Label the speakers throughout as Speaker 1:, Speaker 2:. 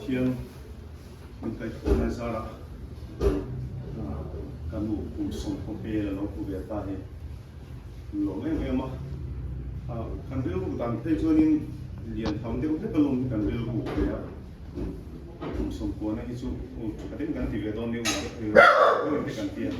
Speaker 1: Pathian min kaihthawhna zarah ka nu kum sawmthum hmel a lo hmu ve ta hi min lawm em em a. Kan rilru dan phei chuanin lian tham deuh hlek alawm hi kan rilru ve a. Kum sawmkuana hi chu tha deuhin kan ti ve dawn nia uar deuhin te kan ti a.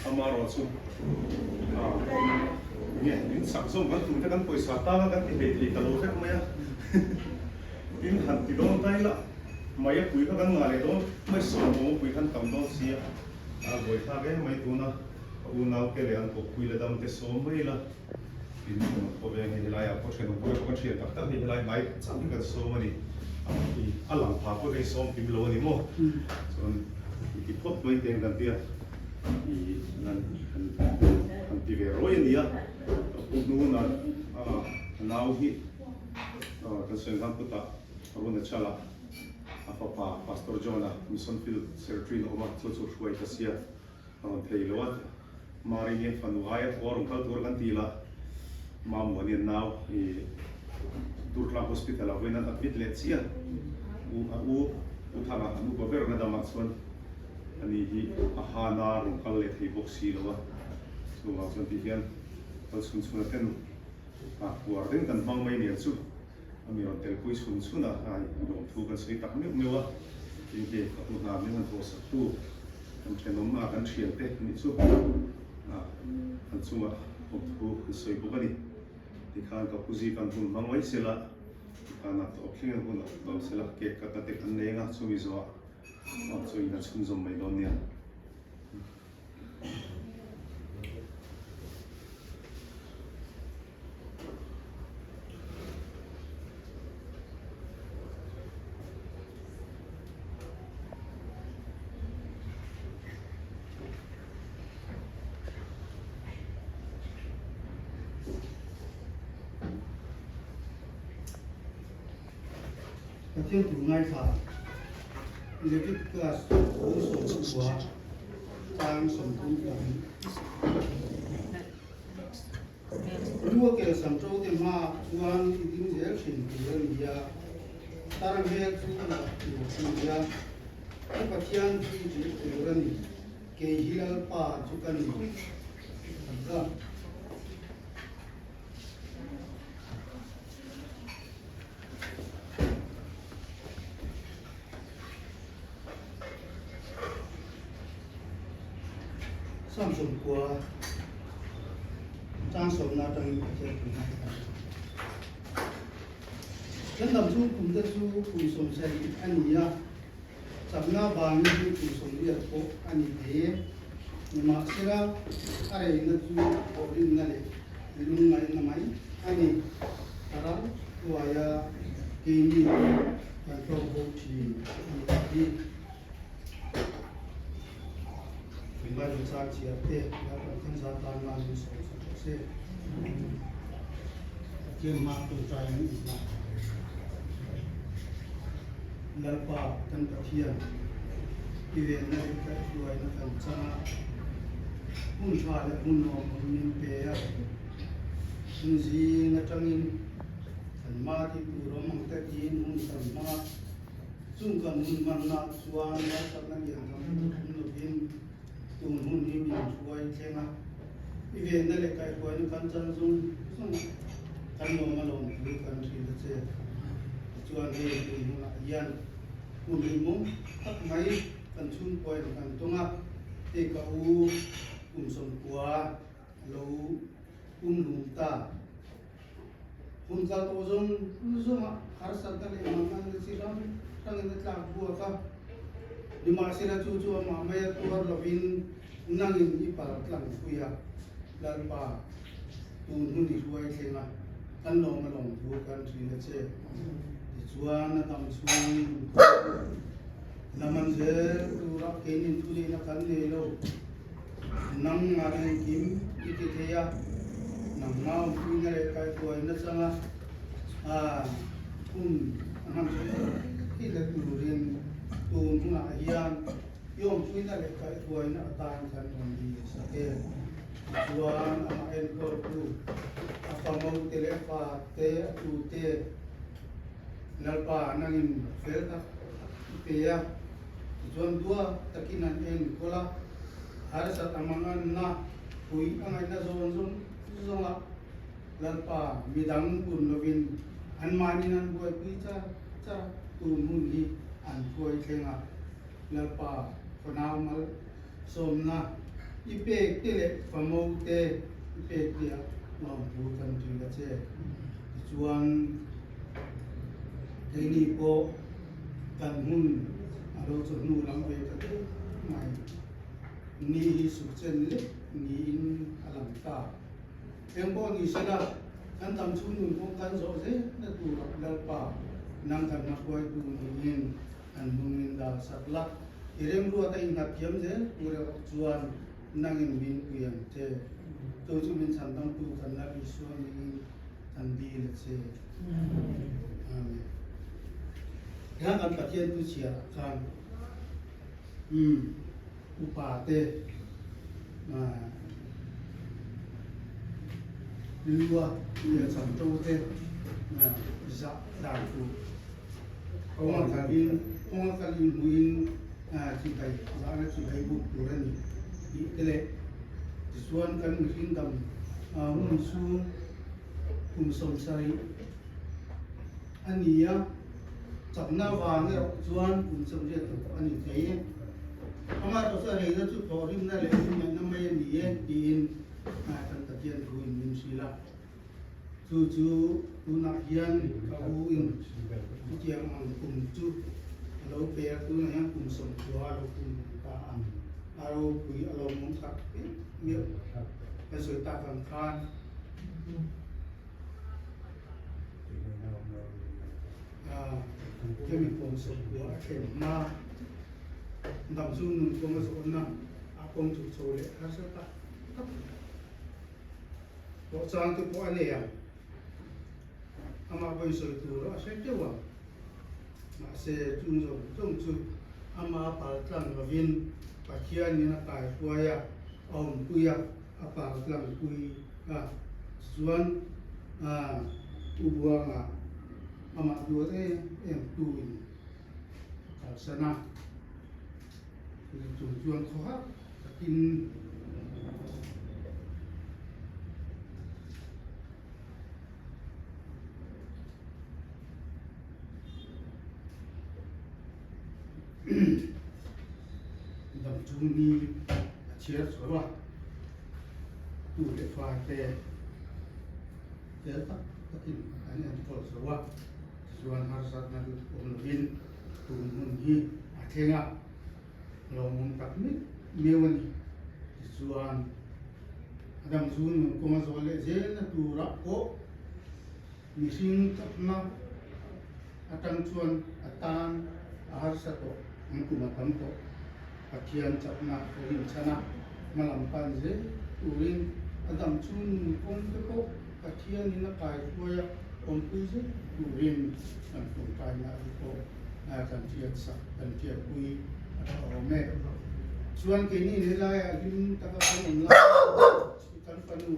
Speaker 1: Amaherawhchu nge in sak zawng kan tum te kan pawisa tanga kan ti hlei thei ta lo vek mai a. Tin han ti dawn ta ila mai a pui kha kan ngah leh dawn mai sawm awm a pui khan tam dawn si a. A buaithlak em mai tuna ka unau te leh an kawppui la dam te sawm mai ila. Tin kan khawveng hei helaiah pawh thenawm pawh ka thian tak tak hi helai hnai chauh hi kan sawm a ni. A lang pha pawh hei sawm kim lo a ni maw? Chuan i ti phawt mai teng kan tia i han han ti ve rawi a ni a. Ka pu hnuna a nau hi kan sawi ang khan kutah Arunachala a fapa Pastor John-a Mission Field Secretary a awm a, chu chu hruai ta sia a rawn thei lo a. Mari hian fanu aia thaw a rawn kal tur a kan ti la, Mamuani an nau i Durtlang Hospital ah vawiin an admit leh chiah u a u U Thanga an upa ber na damah chuan ani hi a hana a rawn kal leh thei bawk si lo a, chuvang chuan ti hian kal chhun chhun a ten a puar deuhin kan hmang mai nen chu a mi rawn telpui chhun chhun a, lawmthu kan sawi tak meuh meuh a, tin hei ka pu hna min han thawhsak tu. Kan thenawm a, kan thiante nih chu an chungah awmthu an sawi bawk a ni. Tikhan ka pu Zikan hun hmang mai sela, tikhan a tawp thleng hun a awm sela, cake cut a te kan nei anga chumi zawhah chu in a chhunzawm mai dawn nia.
Speaker 2: Pathian thu ngaithla Leviticus 29 chang 32. Lua kel sam ṭo te hma chuan i ding zel ṭhin tur a ni a, tar hmel chu la tur a ni a, i Pathian chu i ṭih tur a ni, kei hi Lalpa chu ka ni. Ka. Samsung khua changsawmna atangin Pathian thu hmang a ni. Kan dam chhung kum te chu kum 70 a ni a, chakna vangin kum 80 pawh a ni thei e. Nimahsela, a reina chu thawhrimna leh lungngaihna mai a ni. A ral hnuaia keini kan tlawm bo thin a ni hi. Bible chang chhiar te Lalpan thenza tan nan min sawi sak rawh se. Pathian hma tawngtai an in la. Lalpa kan Pathian i venna leh kaihhruaina kan chang a, hun tha leh hun nuam awm min pe a, hun zing atangin kan hma tih tur awm ang te tiin hun kan hmang a. Chung kan hun hmanna chuan harsatna lian tham thum lovin tun hun hi min hruai thleng a, i venna leh kaihhruaina kan chan zawng zawng kan lawm a lawm thu kan hrilh a che. Tichuan hei tun hunah hian hun hlimawm tak mai kan chhungkuain kan tawng a, hei ka u kum 90 a lo pum lum ta. Hun kal tawh zawng zawngah harsatna leh manganna chi hrang hrangin a tlak buak a. Nimahsela chu chu amah mai a tuar lovin nangin i pal tlang pui a, Lalpa, tun hun i hruai thleng a, kan lawm a lawm thu kan hrilh a che. Tichuan a dam chhungin hun kal lam an zel tura keinin thuneihna kan nei lo. Nang nga engkim i ti thei a, nang naumpuina leh kaihhruaina changa a hun a hman theih hi let turin tun hunah hian i awmpuina leh kaihhruaina atan kan rawn dil sak e. Tichuan amah enkawltu a famote leh a fate, a tute Lalpa nangin fel tak. i pe a, tichuan dua takin an enkawl a, harsat a manganna pui a ngaihna zawn zawng zawnga Lalpa midang kun lovin anmahniin an buaipui char char a, tun hun hi an hruai thleng a, Lalpa fanau mal sawmna i pek te leh famo te i pek te ah lawmthu kan ṭil a che. Tichuan, keini pawh kan hun a lo chawhnu lam ve ta deuh mai. Ni hi sukchen lek niin a lang ta. Eng pawh ni sela, kan dam chhung nun pawh kan zawh zel na turah Lalpa nang kan hmahruaitu niin an hnungin dal sak la, i remruat a innghat thiam zel tur erawh chuan nangin min pui ang che. Chu chu min chhandamtu kan Lal Isua hmingin kan dil a che. Amen. Heng kan Pathian tu chhiarah khan umm upa te lua leh changto te zah dan tur kawnga kalin kawnga kalin hmuhin chibai zahna chibai buk tur a ni tih te leh tichuan kan mihring dam hun chhung kum 70 a ni a, chakna vang erawh chuan kum 80 te pawh a ni thei e. Amaherawh chu a reina chu thawhrimna leh inngaihna mai a ni e tiin kan Pathian thuin min hrilh a. Chu chu tunah hian ka u in chutiang ang kum chu a lo pe a, tunah hian kum 90 a lo kum ta a, a ropui a lawmawm tak meuh meuh kan sawi tak ang khan. Hemi kum 90 a thlen hma dam chu nun kawng a zawnna a kawng chhuk chho leh harsa tak tak pawh chang te pawh a nei ang. Amah pawhin sawi tur a hre teuh ang. Mahse chung zawng zawng chu ama paltlang lovin Pathianin a kaihruai a, a awmpui a, a paltlangpui a. Tichuan U Buanga amah duat em em tuin a kalsan a. Chung chuan khaw harh takin Dam chung ni a chhiar chho a, tu leh fa te fel tak takin an enkawl chho a, tichuan harsatna lut awm lovin tun hun hi a thleng a, lawmawm tak meuh meuh a ni. Tichuan a dam chu nun kawng a zawh leh zelna turah pawh mihring chakna atang chuan a tan a harsa tawh, an kum a tam tawh. Pathian chakna rinchhan a hmalam pan zel turin a dam chu nun kawng te pawh Pathianin a kaihruai a awmpui zel turin kan tawngtaina hi pawh kan hriatsak, kan hriatpui a tha awm e. Chuan keini helaiah hlim taka kan awm lai kan fanu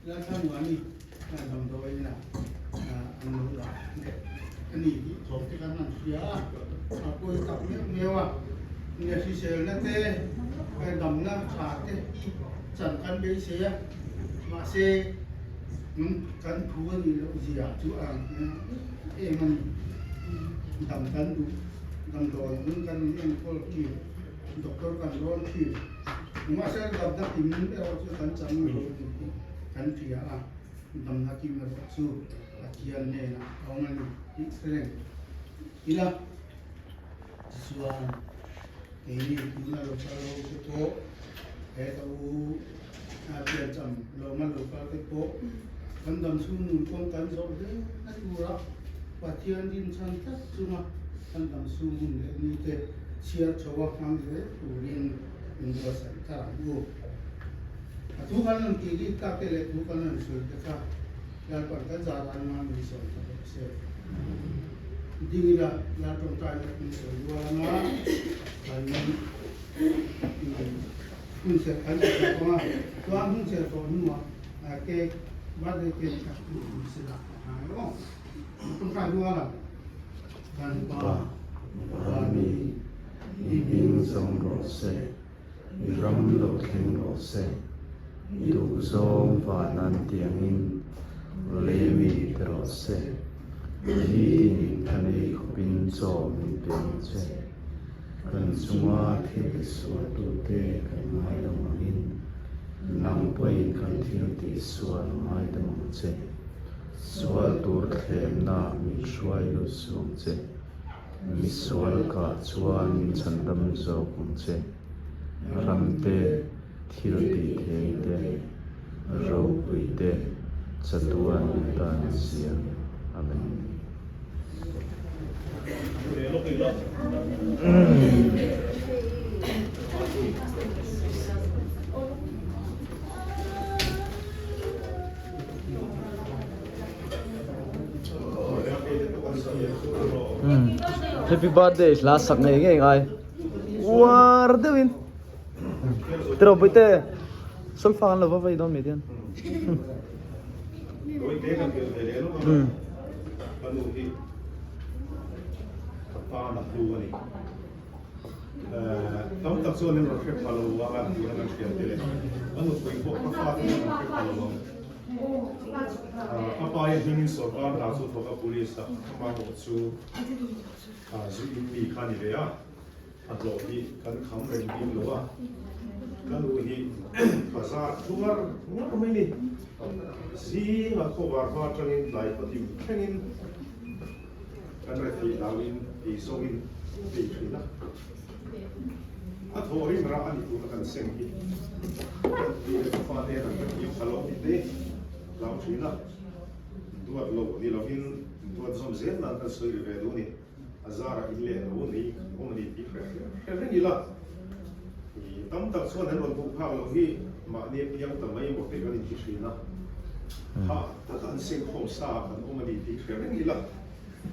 Speaker 2: Lalthlamuani damdawiin a an lo dah leh a ni tih thawm te kan han hria a, a pawi tak meuh meuh a, nia hriselna te damna tha te hi chan kan beisei a, mahse kan thu a nih loh zia chu a ang em em a ni, dam kan duh damdawiin kan in enkawl thin. Doctor kan rawn thin. Mahse damna kim erawh chu kan chang lo tih hi kan hria a, damna kim erawh chu Pathian hnenah a awm a ni tih hre reng ila. Tichuan keini tuna lo kal ho te pawh he ka u piancham lawma lo kal te pawh kan dam chhung nun kawng kan zawh hle na tura Pathian rinchhan tlat chunga kan dam chhung hun leh ni te chhiar chho a hmang zel turin min buatsaih thar ang u. A thu kan rawn tih rik tak te leh thu kan rawn sawi te kha Lalpan kan zah dan nga min sawi ta bawk se. Ding ila Lal tawngtaina min sawi rual anga kan hun serh kan ti tawh ang a, chuan hun serh tawh hnuah cake birthday cake kha min sila a ngai aw. Tawngtai rual ang. Kan Pa,
Speaker 3: Pa, Vani, i hming zawng rawh se, i ram lo thleng rawh se, i duhzawng vanan tiangin lei mi ti rawh se, nitin kan ei khawpin chaw min pe ang che. Kan chunga thil tisualtute kan ngaidam angin nang pawhin kan thil tihsual ngaidam ang che. Sual tur thlemna min hruai lut suh ang che. Mi sual kah chuan min chhandam zawk ang che. Ram te, thil tih thei te, ropui te, chatuan min tan a siam. Amen.
Speaker 4: Happy birthday hla sak ngei ngei ngai uar deuhin tiraw bawihte solfa an lo va vei dawn mai hian
Speaker 1: Tam tak chuan an rawn hre pha lo ang a tih an hriat te leh a nupui pawh ka fate an rawn hre pha lo ang. Ka pa hi hmingin sawrkar hna chu thawk a police ah amaherawh chu zu in mi kha a ni ve a, a hlawh hi kan kham reng bik lo a, ka nu hi bazar tluar ngar mai ni. Zingah khawvar hma atangin tlai khaw thlengin Kan retheih hlauin ei zawngin ei thin a, a thawh rim rah a ni tuna kan seng hi kan tui leh ka fate an ka thiam kha lo ti te hlau thin a, duat lo ni lovin duat zawm zel nan kan sawi ri ve duh a ni, a zarah in leh lo nei kan awm a ni tih hre hre reng ila, i tam tak chuan an rawn hmuh phak loh hi mahni a piang ta mai emaw te kan inti thin a, hah taka an sengkhawm sa ah kan awm a ni tih hre reng ila.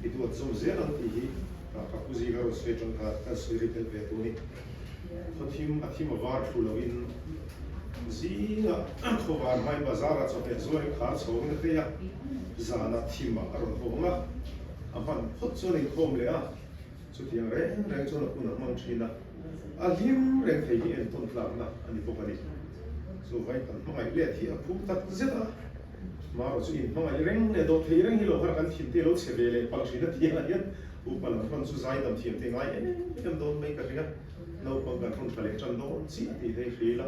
Speaker 1: I duat zawm zel ang tih hi ka pu zinga rawn sawi atang kha kan sawi ri tel ve tu a ni. Khawthim a thim a var thlu loin zinga khawvar hmai bazar ah chawhmeh zuarin khar chhawngin a phei a, zanah thimah a rawn hawng a, a hman phawt chuan a inkhawm leh a, chutiang reng reng chuan a hun a hmang thin a, a hlim reng thei hi entawn tlakna a ni bawk a ni. Chuvai kan hmangaih let hi a phu tak zet a. Marawh chu inhmangaih reng leh dawh thei reng hi lo har kan thin te lo chhe ve leh palh thin a ti ang hian upa lam hrawn chu zai dam thiam te ngai em em dawn mai ka ring a, naupang kan hrawn tha leh tan dawn chiah tih te hi hria ila,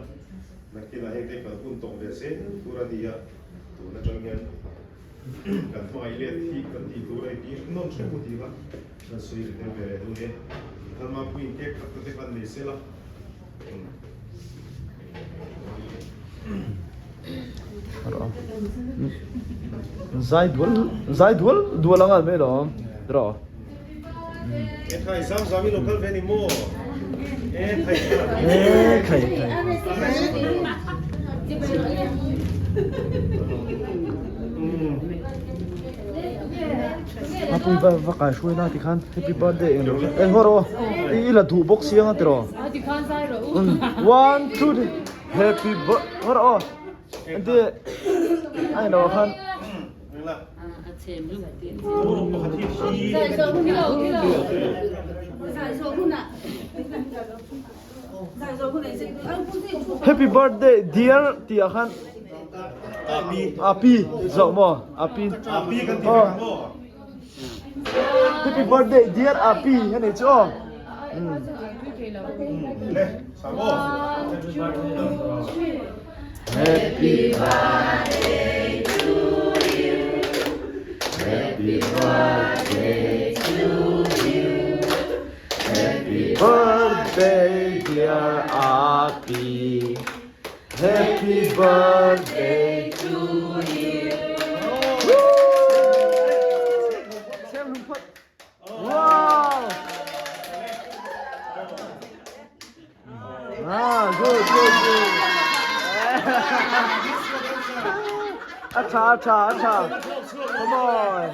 Speaker 1: nakinah heng te kan hun tawng ve zel tur a ni a, tun atang hian kan hmangaih let hi kan tih tur a ni tih hre nawn hrep u tih kha kan sawi ri tel ve leh dawn e, Thalmapui in cake khat te khan nei sela.
Speaker 4: Zai dual zai dual dual anga mai lo ro
Speaker 1: E khai zam zam i lo kal ve ni maw e khai
Speaker 4: e khai khai A pui va va kai hruai na tikhan happy birthday eng lo eng ho ro i la duh bawk si anga tiraw one two three happy birthday ho ro ente ai lo khan Happy birthday dear ti ah khan Api zoh maw Api
Speaker 1: Api kan ti ve maw
Speaker 4: Happy birthday dear Api hei chu aw
Speaker 1: Le samo
Speaker 4: Happy birthday to you Happy birthday to you Happy birthday dear Api Happy birthday to you Wow! Ah, good, good, good. A tha, a tha, a tha. Come on.